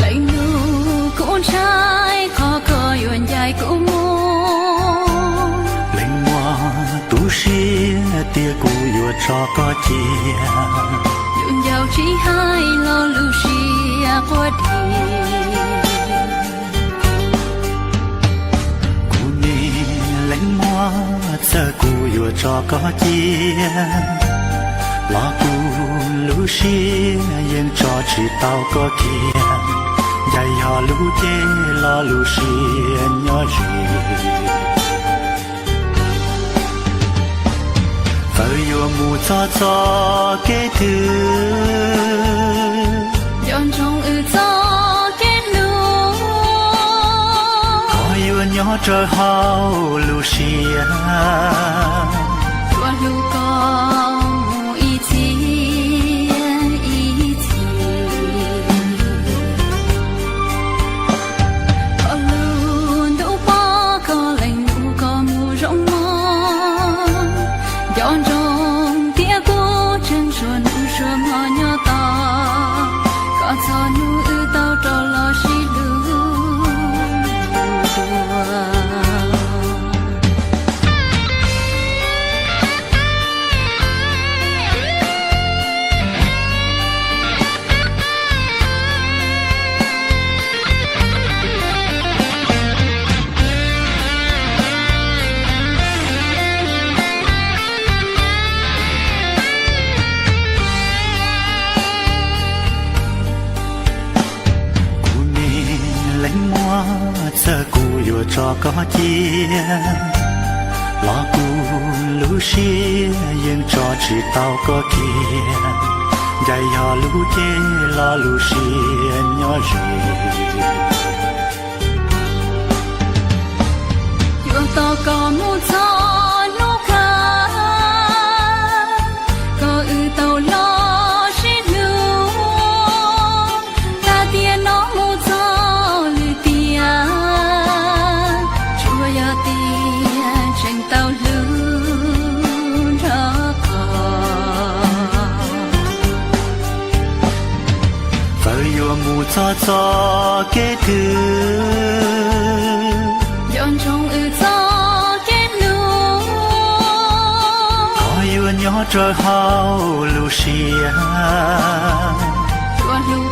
Leej nus, kuv ntshai qhov koj yuav ncaim kuv mus. Leej muam, tu siab tias kuv yuav tso koj cia. Lus ncauj tsis hais los lub siab quaj dib. Kuv niam leej muam, txawm kuv yuav tso koj cia los kuv lub siab yeej tso tsis tau koj kiag. Ncaim yog lub cev los lub siab nyob ze. Txawm yuav mus txog txoj kev twg, nco ntsoov wb txoj kev hlub. Koj yuav nyob rau hauv lub siab, yuav hlub koj mus ib txhis ib txhis. Koj lub ntuj pom koj leej nus koj mus zoo mog. Nco ntsoov tias kuv tseem suav nus suav hmo nyob tos koj txog hnub wb tau rov los sib hlub dua. Kuv niam leej muam, txawm kuv yuav tso koj cia los kuv lub siab yeej tso tsis tau koj kiag. Ncaim yog lub cev los lub siab nyob ze. Yuav tos koj mus txog hnub kawg, kom wb tau los sib hlub. Tag tiam no mus txog lwm tiam, tsuas yog tias tseem tau hlub nrog koj. Txawm yuav mus txog txoj kev twg, nco ntsoov wb txoj kev hlub. Koj yuav nyob rau hauv lub siab, yuav hlub